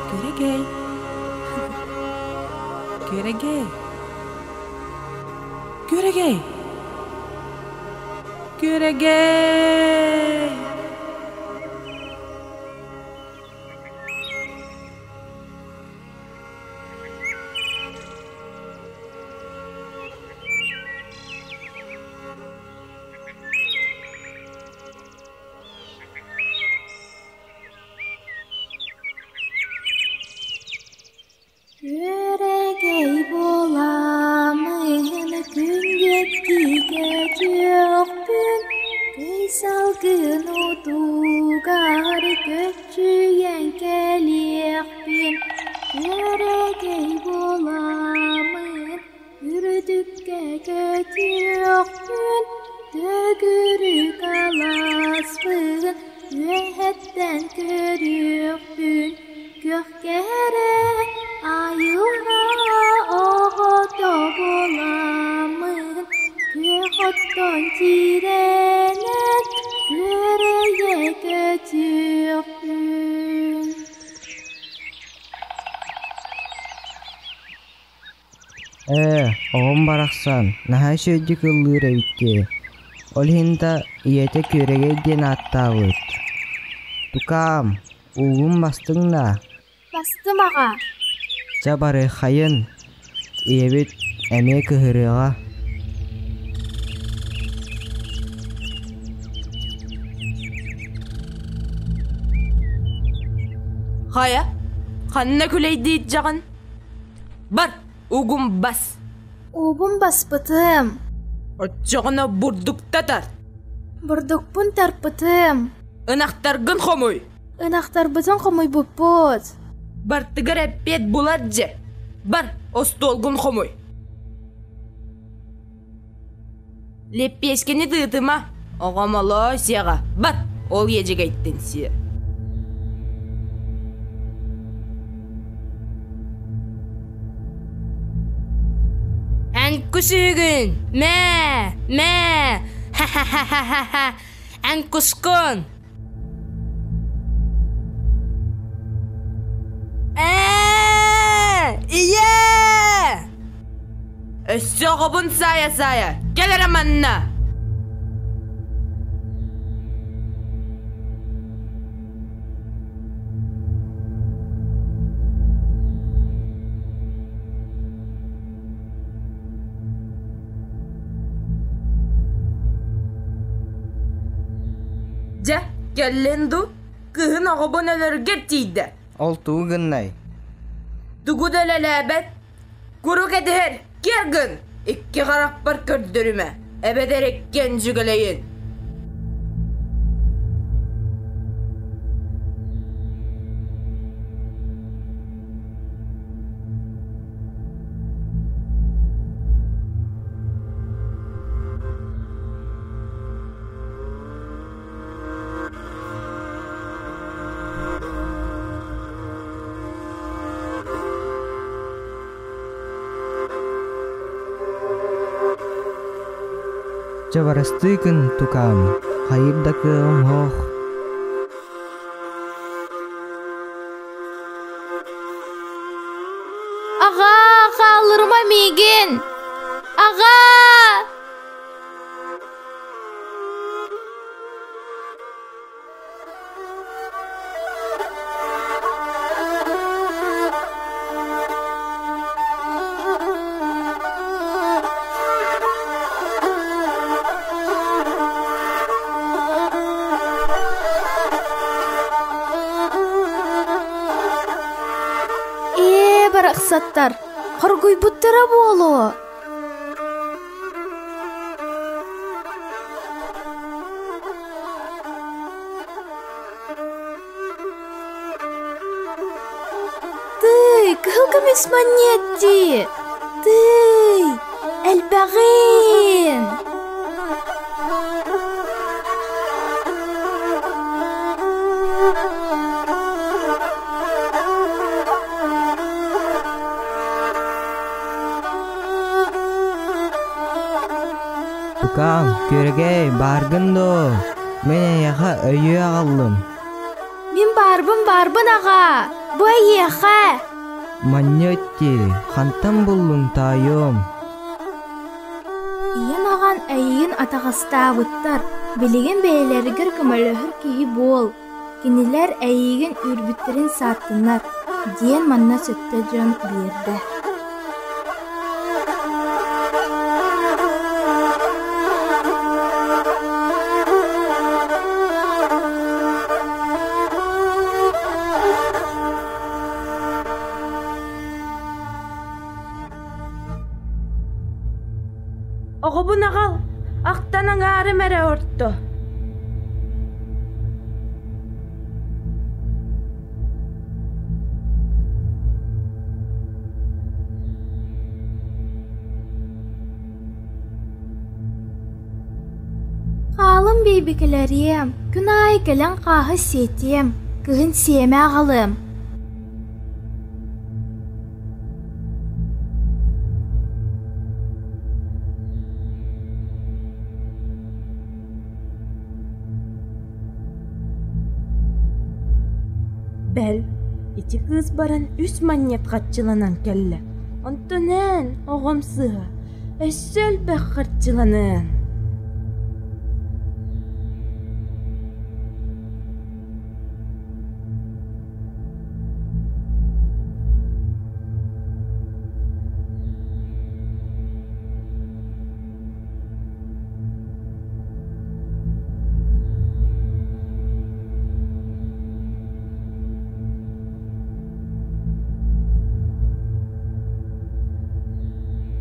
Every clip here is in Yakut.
Күөрэгэй. Күөрэгэй. Күөрэгэй. Күөрэгэй. Күөрэгэй буоламмын күн диэки көтүөхпүн, Кый салгын утугар көччүйэн кэлиэхпин. Күөрэгэй буоламмын үрдүккэ көтүөхпүн, Төгүрүк алааспын үөһэттэн көрүөхпүн. Күөх кэрэ айылҕа оҕото буоламмын, Күөх оттон тирэнэн күөрэйэ көтүөхпүн. Ээ, оҕом барахсан, наһаа үчүгэйдик ыллыыр эбит дии. Ол иһин да ийэтэ Күөрэгэй диэн ааттаабыт. Тукаам, уугун бастыҥ да? Бастым аҕа. Чэ барыаххайын, ийэбит эмиэ кыһырыаҕа. Хайа, ханна күлэйдиит дьаҕын? Бар, угум бас. Уубун баспытым. Оччоҕуна бурдукта тарт. Бурдукпун тарпытым. Ынахтаргын хомуй. Ынахтарбытын хомуйбуппут. Бартыгар эппиэт булар дьэ. Бар, остуолгун хомуй. Лэппиэскэни тыытыма, оҕом олоо сиэҕэ, бар, ол иэдьэгэйтэн сиэ. Эн кусүгүн, мээ, мээ, ха-ха-ха-ха-ха, эн кускун. Ээ, ийээ! Өссө оҕобун саайа-саайа, кэл эрэ манна! Дьэ, кэллин дуу? Кыһын оҕобун өлөргөр тиийдэ. Ол тугу гыннай? Тугу да үлэлээбэт. Курук этиһэр, киэр гын! Икки харахпар көрдөрүмэ, эбэтэр иккиэн дьүгэлэйин. Чэ барыстыы гын тукаам, хайыр да кыаҕым суох. Аҕаа, хаалларыма миигин! Аҕаа! Ээ, барахсаттар, хоргуйбуттара буолуо. Тый, кыһыл көмүс манньыат дии! Тый, элбэҕин! Тукаам, күөрэгэй, бааргын дуо? Мин эйиэхэ өйүө аҕаллым. Мин Мин баарбын баарбын аҕаа, бу эйиэхэ. Манньа дии, хантан буллуҥ таайыам? Ийэн аҕан эйигин атаҕастаабыттар, билигин бэйэлэригэр көмөлөһөр киһи буол, кинилэр эйигин үүрбүттэрин сааттыннар, диэн манна сөптө дьон биэрдэ. Оҕобун аҕал, ахтан аҥаарым эрэ орто. Хаалым биэйбикэлэриэм, күн аайы кэлэн хааһы сиэтиэм, кыһын сиэмэ аҕалыам. Бэл, ити кыыс баран үс манньыат хаччыланан кэллэ. Онтон эн, оҕом сыыһа, өссө элбэх харчыланыаҥ.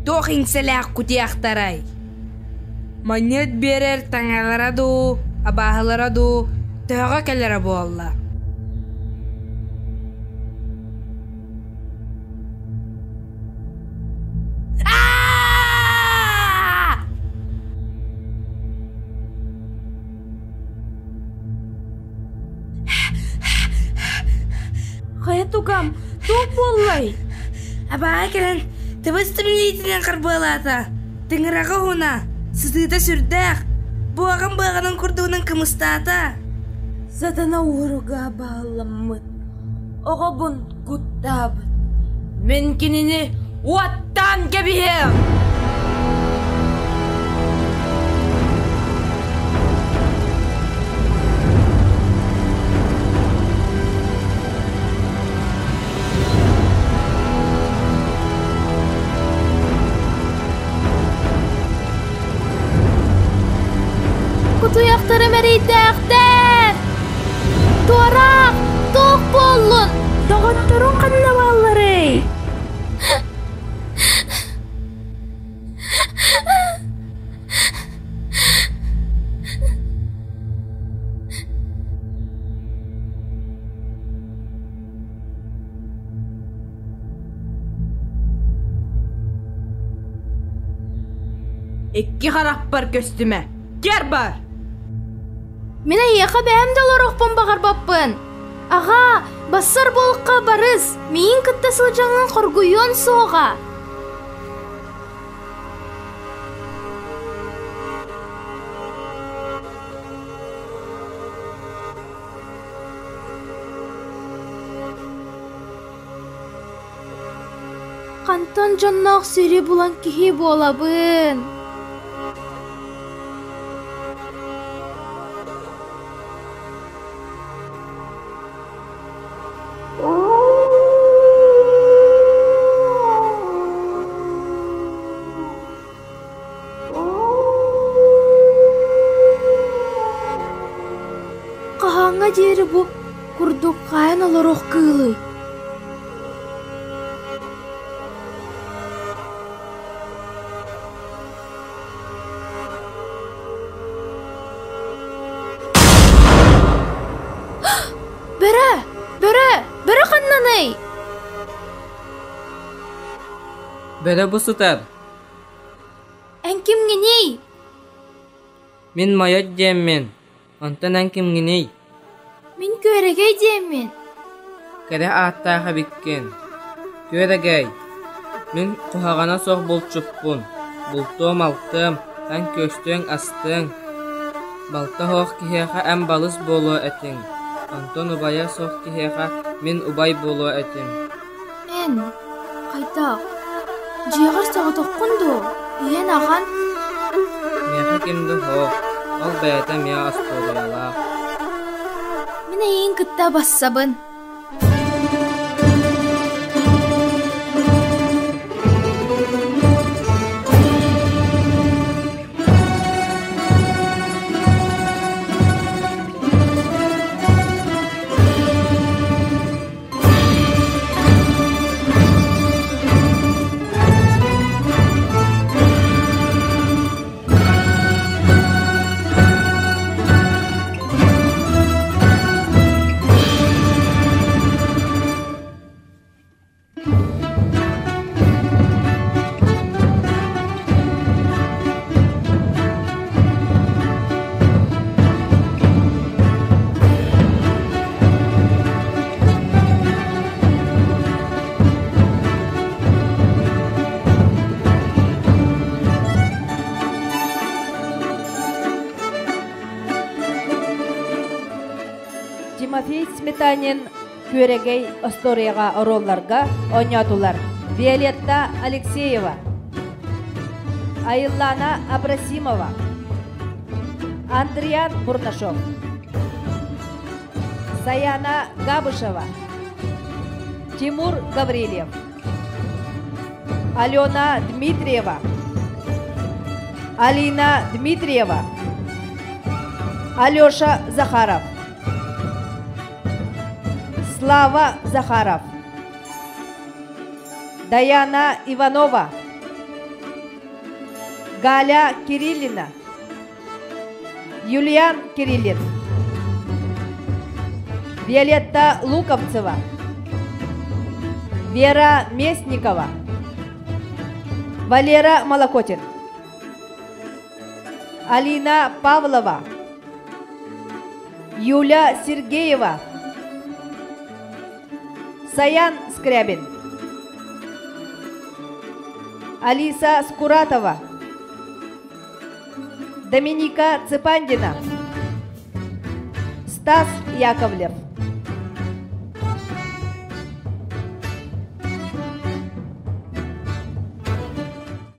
Туох иҥсэлээх кутуйахтарай? Манньыат биэрэр таҥалара дуу, абааһылара дуу төһөҕө кэлэрэ буолла? Хайа тукам, туох буоллай? Абааһы кэлэн тыбыс тымныытынан харбыалаата. Тыҥыраҕа уһуна, сытыыта сүрдээх, буоҕан быаҕанан курдугунан кымыстаата. Сатана уоруга баалламмыт, оҕобун куттаабыт. Мин кинини уоттаан кэбиһиэм! Кутуйахтарым эрэйдээхтэр! Туораах! Туох буоллун? Доҕотторуҥ ханна баалларый? Икки харахпар көстүмэ. Кэр бар! Мин эйиэхэ бэйэм да олоруохпун баҕарбаппын. Аҕаа, бассар буолукка барыс, миигин кытта сылдьаҥҥын хоргуйуон суоҕа. Хантан дьонноох сири булан киһи буолабын? Хаһааҥҥа диэри бу курдук хаайан олоруох кыылый? Бөрө! Бөрө! Бөрө ханнаный? Бөрө бу сытар. Эн кимҥиний? Мин Мойот диэммин. Онтон эн кимҥиний? Мин Күөрэгэй диэммин. Кэрэ ааттаах эбиккин. Күөрэгэй, мин куһаҕана суох булчуппун. Бултуом-алтыам, эн күөстүөҥ-астыаҥ. Балта суох киһиэхэ эн балыс буолуо этиҥ. Онтон убайа суох киһиэхэ мин убай буолуо этим. Эн, хайдах, дьиэҕэр соҕотоххун дуо, ийэн-аҕан? Миэхэ ким да суох, ол бэйэтэ эмиэ остуоруйалаах. Мин эйигин кытта бассабын. Тимофей Сметанин Күөрэгэй остуоруйаҕа оруолларга оонньоотулар Виолетта Алексеева, Айыллаана Абрасимова, Андриан Бурнашов, Саяна Габышева, Тимур Гаврильев, Алена Дмитриева, Алина Дмитриева, Алеша Захаров, Слава Захаров, Даяна Иванова, Галя Кириллина, Юлиан Кириллин, Виолетта Луковцева, Вера Местникова, Валера Молокотин, Алина Павлова, Юля Сергеева, Саян Скрябин, Алиса Скуратова, Доминика Цыпандина, Стас Яковлев.